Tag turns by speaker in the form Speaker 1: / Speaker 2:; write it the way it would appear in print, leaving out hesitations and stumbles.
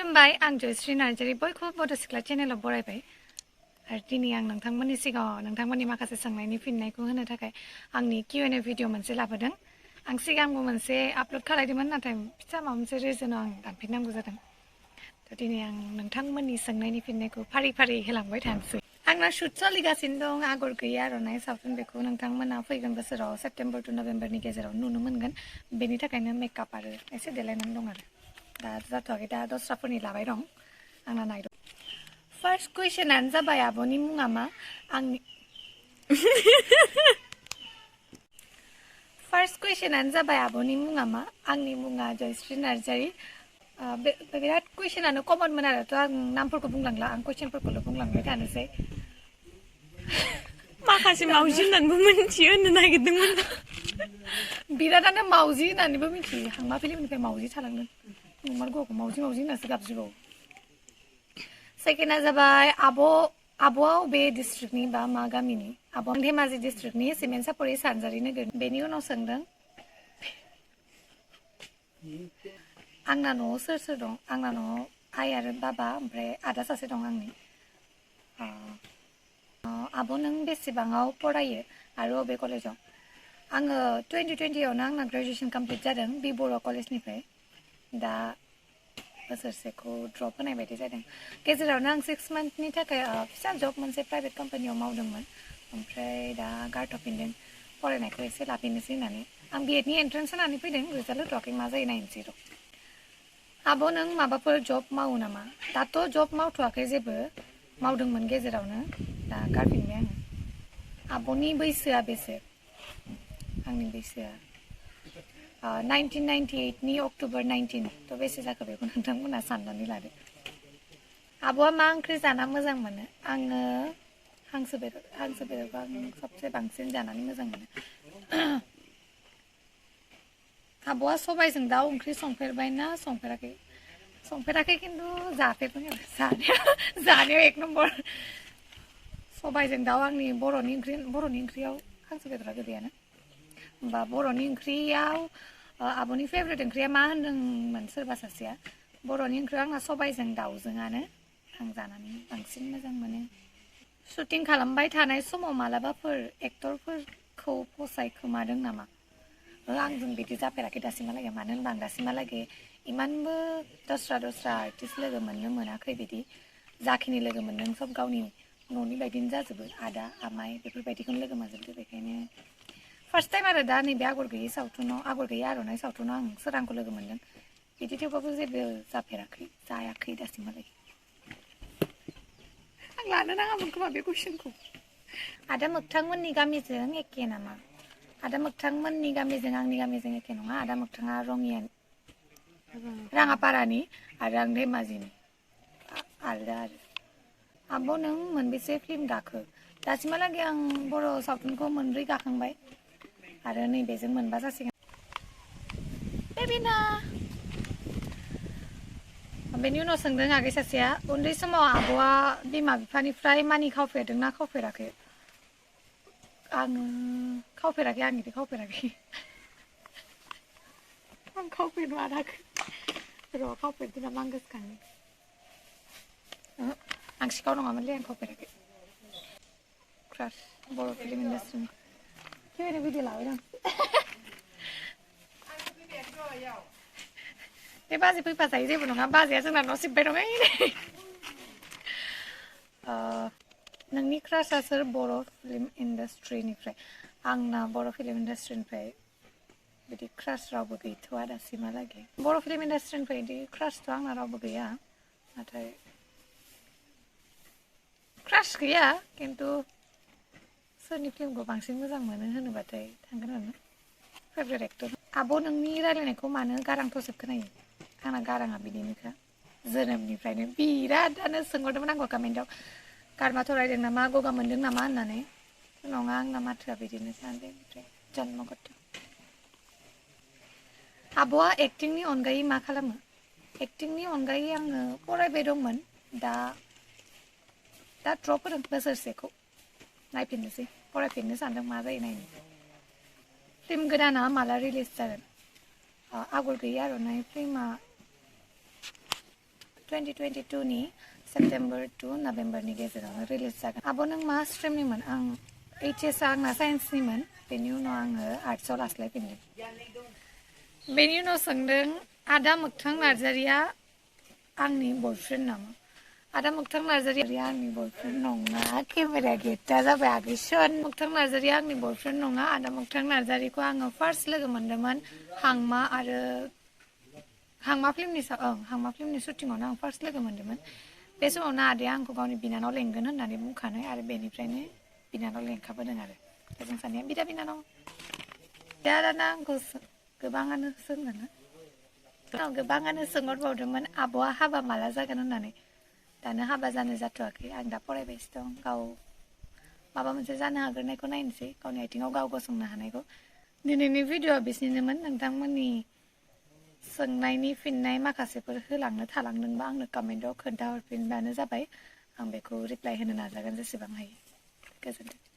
Speaker 1: खुलुमबाय आं जयश्री नार्जारी बयखौबो बड' सिख्ला चेनेलाव बरायबाय आरो दिनै आं नोंथांमोननि सिगाङाव नोंथांमोननि माखासे सोंनायनि फिननायखौ होनो थाखाय आंनि Q&A भिडिअ मोनसे लाबोदों आं सिगांबो मोनसे आपल'ड खालामदोंमोन नाथाय फिसा माबा मोनसे रिजनाव आं दानफिननांगौ जादों थ' दिनै आं नोंथांमोननि सोंनायनि फिननायखौ फारि फारि होलांबाय थानोसै आंना शुट सोलिगासिनो दं आगर गैयै आर'नाइ सावथुन बेखौ नोंथांमोना फैगोन बोसोराव सेप्तेम्बर टु नभेम्बरनि गेजेराव नुनो मोनगोन बेनि थाखायनो मेकआप आरो एसे देलायनानै दं आरो दा जाथ'वाखै दा दस्राफोरनि लाबाय दं आंना नायदों फार्स्ट कुइसनानो जाबाय आब'नि मुङा मा आंनि फार्स्ट कुइसनानो जाबाय आब'नि मुङा मा आंनि मुङा जयश्री नार्जारी बिराद कुइसनानो कमनमोन आरो थ' आं नामफोरखौ बुंलांला आं कुइसनफोरखौल' बुंलांबाय थानोसै
Speaker 2: माखासे मावजि होननानैबो मिथियो होननो नागिरदोंमोन
Speaker 1: बिरादानो मावजि होननानैबो मिथियो हांमा फिल्मनिफ्राय मावजि थालांदों नंमारगौखौ मावजि होननासो गाबज्रिबावो सेकेन्डआ जाबाय आब'आ बबे डिस्ट्रिक्टनि बा मा गामिनि आब'आ धेमाजि डिस्ट्रिक्टनि सिमेन्ट-सापरि सानजारि नोगोर बेनि उनाव सोंदों आंना न'आव सोर सोर दं आंना न'आव आइ आरो बाबा ओमफ्राय आदा सासे दं आंनि आब' नों बेसेबाङाव फरायो आरो बबे कलेजाव आङो 2020आवनो आंना ग्रेजुवेसन कमप्लिट जादों बि बर' कलेजनिफ्राय दा बोसोरसेखौ ड्रप होनाय बायदि जादों गेजेरावनो आं 6 मान्थनि थाखाय फिसा जब मोनसे प्राइभेट कम्पानियाव मावदोंमोन ओमफ्राय दा गारथ'फिनदों फरायनायखौ एसे लाफिननोसै होननानै आं बिएडनि एन्ट्रेन्स होनानै फैदों रिजाल्ट होथ'वाखै मा जायो नायनोसै र' आब' नों माबाफोर जब मावो नामा दाथ' जब मावथ'वाखै जेबो मावदोंमोन गेजेरावनो दा गारफिनबाय आङो आब'नि बैसोआ बेसे आंनि बैसोआ 1998नि अक्ट'बर 19 थ' बेसे जाखो बेखौ नोंथांमोना साननानै लादो आब'आ मा ओंख्रि जाना मोजां मोनो आङो हांसो बेदरखौ आं सबसे बांसिन जानानै मोजां मोनो आब'आ सबायजों दाउ ओंख्रि संफेरबाय ना संफेराखै खिन्थु जाफेरबाय आरो जानायाव एक नम्बर सबायजों दाउ आंनि बर'नि ओंख्रियाव हांसो बेदरा गोदैयानो होमबा बर'नि ओंख्रियाव आब'नि फेभरेट ओंख्रिया मा होनदोंमोन सोरबा सासेया बर'नि ओंख्रियाव आंना सबायजों दाउजोंआनो आं जानानै बांसिन मोजां मोनो शुटिं खालामबाय थानाय समाव मालाबाफोर एक्टरफोरखौ फसायखोमादों नामा आंजों बिदि जाफेराखै दासिमहालागै मानो होनबा आं दासिमहालागै इमानबो दस्रा आर्टिस्ट लोगो मोननो मोनाखै बिदि जाखिनि लोगो मोनदों सब गावनि न'नि बायदिनो जाजोबो आदा आमाइ बेफोरबायदिखौनो लोगो मोनजोबदो बेखायनो फार्स्ट टाइम आरो दा नैबे आगर गैयै आर'नाइ सावथुनाव आं सोरांखौ लोगो मोनदों बिदि थेवबाबो जेबो जायाखै दासिमहालागै आं लानो नाङामोन खोमा बे कुइसनखौ आदा मोगथांमोननि गामिजों एखे नामा आदा मोगथांमोननि गामिजों आंनि गामिजों एखे नङा आदा मोगथाङा रङियानि राङापारानि आरो आं धेमाजिनि आलदा आरो आब' नों मोनबेसे फिल्म गाखो दासिमहालागै आं बर' सावथुनखौ 3 गाखांबाय आरो नैबेजों 4 जासिगोन बेबिना बेनि उनाव सोंदों आगै सासेया उन्दै समाव आब'आ बिमा बिफानिफ्राय मानि खावफेरदोंना खावफेराखै आङो खावफेराखै आं बिदि खावफेराखै आं खावफेरनो हायाखै र' खावफेरदों नामा आं गोसोखाङो आं सिखाव नङामोनलै आं खावफेराखै क्रास बर' फिल्म इन्डास्ट्रिनि Q&A भिडिअ लाबाय दं बे बाजै फैफाजायो जेबो नङा बाजैया जोंना न' सिबबाय दं नोंनि क्रासआ सोर बर' फिल्म इन्डास्ट्रिनिफ्राय आंना बर' फिल्म इन्डास्ट्रिनिफ्राय बिदि क्रास रावबो गैथ'वा दासिमहालागै बर' फिल्म इन्डास्ट्रिनिफ्राय बिदि क्रासथ' आंना रावबो गैया नाथाय क्रास गैया खिन्थु सोरनि फिल्मखौ बांसिन मोजां मोनो होनोबाथाय थांगोन आरो फेभरेट एक्टर आब' नोंनि रायलायनायखौ मानो गारां थसेब खोनायो आंना गाराङा बिदिनोखा जोनोमनिफ्रायनो बिरादानो सोंहरदोंमोन आंखौ कमेन्टआव गारमा थरायदों नामा गगा मोनदों नामा होननानै नङा आंना माथोआ बिदिनो सानैनिफ्राय जन्मगत आब'आ एक्टिंनि अनगायै मा खालामो एक्टिंनि अनगायै आङो फरायबाय दंमोन दा ड्रप होदों बोसोरसेखौ नायफिननोसै फरायफिननो सानदों मा जायो नायनो फिल्म गोदाना माला रिलिज जागोन आगर गैयै आर'नाइ फिल्मा 2022 नि सेप्टेम्बर टु नभेम्बरनि गेजेरावनो रिलिज जागोन। आब' नों मा स्ट्रिमनिमोन? आं HS आंना साइन्सनिमोन, बेनि उनाव आङो आर्ट्सआव लास्लायफिनदों। बेनि उनाव सोंदों आदा मोगथां नार्जारिया आंनि बयफ्रेन्ड नामा? आदा मोगथां नार्जारिया आंनि बयफ्रेन्ड नङा। केमेराया गेटा जाबाय आगैसन। मोगथां नार्जारिया आंनि बयफ्रेन्ड नङा। आदा मोगथां नार्जारिखौ आङो फार्स्ट लोगो मोन्दोंमोन हांमा फिल्मनि शुटिंआवनो आं फार्स्ट लोगो मोन्दोंमोन। बे समावनो आदाया आंखौ गावनि बिनानाव लेंगोन होननानै बुंखानाय आरो बेनिफ्रायनो बिनानाव लेंखाबोदों आरो जों सानैया बिदा बिनानाव। दा दाना आंखौ गोबाङानो सोंहरबावदोंमोन आब'आ हाबा माला जागोन होननानै। दानो हाबा जानो जाथ'वाखै, आं दा फरायबायसो दं। गाव माबा मोनसे जानो हाग्रोनायखौ नायनोसै, गावनि आथिङाव गाव गसंनो हानायखौ। दिनैनि भिडिअ'आ बिसिनिमोन। नोंथांमोननि सोंनायनि फिन्नाय माखासेफोर होलांनो थालांदोंबा आंनो कमेन्टआव खोन्थाहरफिनबानो जाबाय। आं बेखौ रिप्लाय होनो नाजागोन जेसेबां हायो। गोजोन्थों।